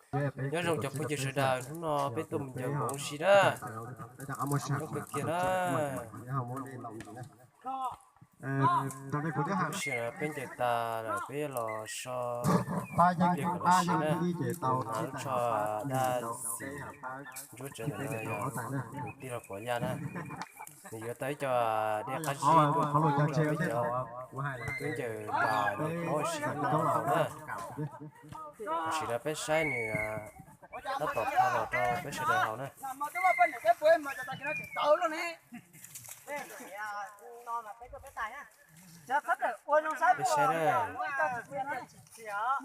Nyob zoo cov phooj ywg sawv daws, hnub no peb tuaj mus ncaws npoo ua si na. Zoo kawg kiag na. Tam sim no peb ncaws tas lawm peb los so pliag kom lawv siav na. Tus hnav lub tsho daj xim ntsuab tsawv ntawm no yog tus tij laug Pov Yaj na. Nws yuav tau ib co dej qab zib tuaj rau peb cov tub ncaws tas ncaws npoo ua si no na. Tam sim no peb saib nws tab tom tha los rau peb sawv daws haus na. Peb saib na,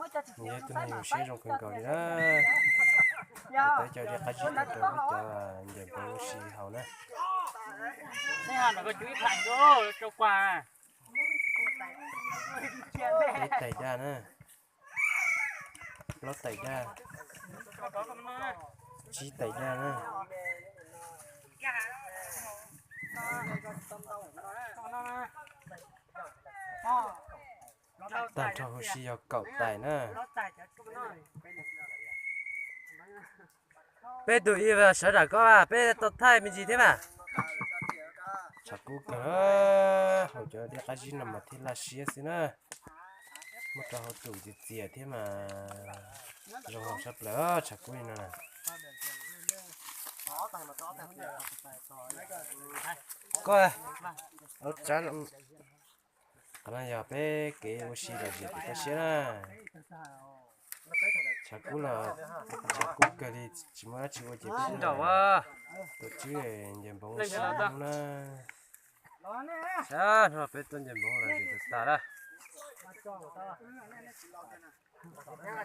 nws yog tus neeg siab zoo kawg nkaus li na. Nws tau ib co dej qab zib tuaj rau peb cov ncaws npoo ua si haus na. Peb tais daj na, plaub tais daj, tsib tais daj na. Tag nrho huv si yog kaum tais na. Peb tus ib sawv nram koj, peb tau thaij me ntsis thiab mas. Tshav kub kawg, haus cov dej qab zib no mas thiaj laj siab xwb na. Muab rau hauv tus txias txias thiab mas zoo haus sab plaws, tshav kub li no na. Koj, qhov no yog peb kev ua si lom zem tim toj siab na. Tshav kub los tshav kub kawg li, tsis muaj dab tsi ua ces peb tuaj tswb ncaws npoo ua si hnub na. Sab no peb tuaj ncaws npoo lom zem tas tas na.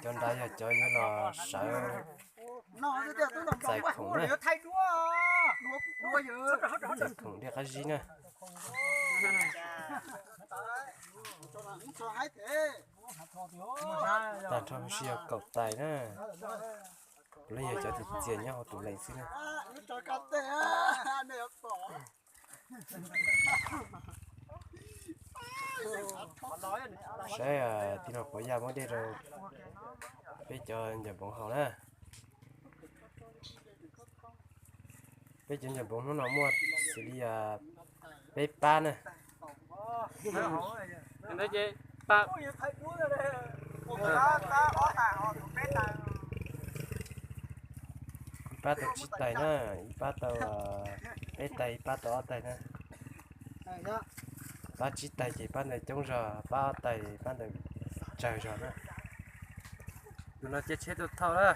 Cov nrad yog cov yuav los sawv txais khoom na, txais khoom dej qab zib na. Tag nrho huv si yog kaum tais na. Kuv leej yog cov txias txias nyob hauv tus lees xwb na. Saib tij laug Pov Yaj muab dej rau peb cov ncaws npoo haus na. Peb cov ncaws npoo hnub no muaj xws li peb pab na. Ib pab tau tsib tais na, ib pab tau peb tais, ib pab tau ob tais na. Pab tsib tais ces pab ntawd coob zog, pab ob tais pab ntawd tsawg zog na. Tus no caij tsheb tuaj thauj na.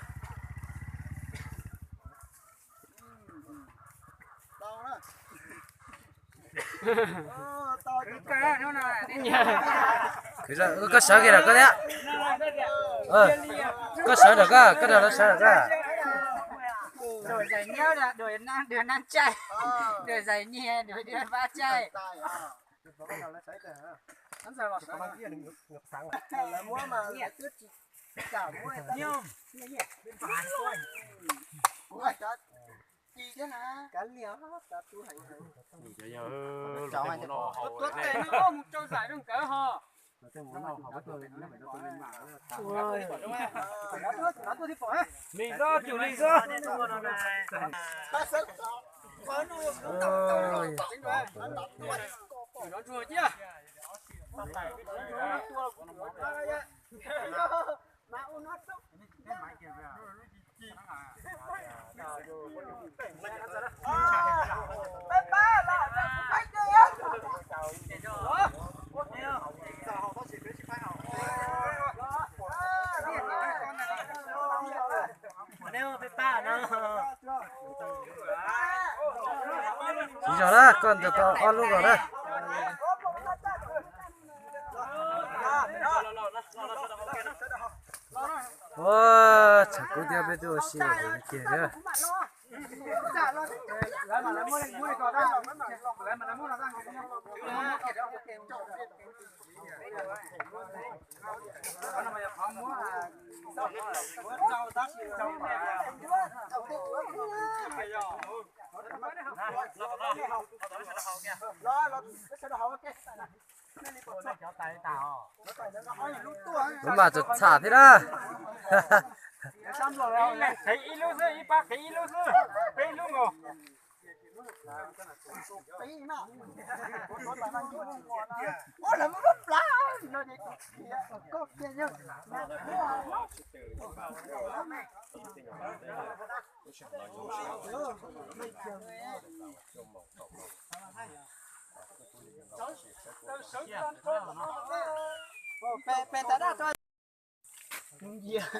Koj sawv kiag rau koj thiab. Koj sawv rau koj, koj rau sawv rau koj. Tuav tes no mus rau zais rau nkawd ho. Lig xwb, cug lig xwb. Tsis zog na, koj ncaws tau ob lub los na. Ua, tshav kub thiab, peb twb ua si lom zem tiag tiag thiab. Lub mas txawm txham thiab na. Ib leeg qev ib lub xwb, ib pab qev ib lub xwb, peb lub nkaus.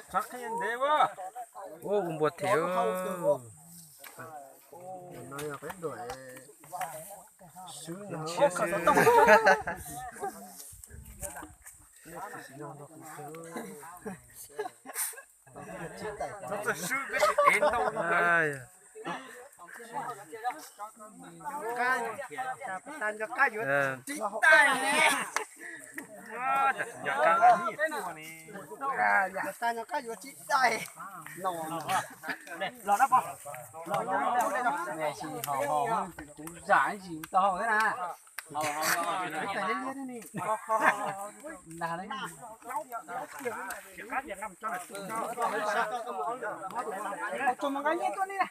Txhob qhia ntev ua. Ua kuv npua thiab. Los na pog. Los na, tus zam ib ntsis tau hau thiab na. Tsuas mus nqa nyiaj tuaj ni na.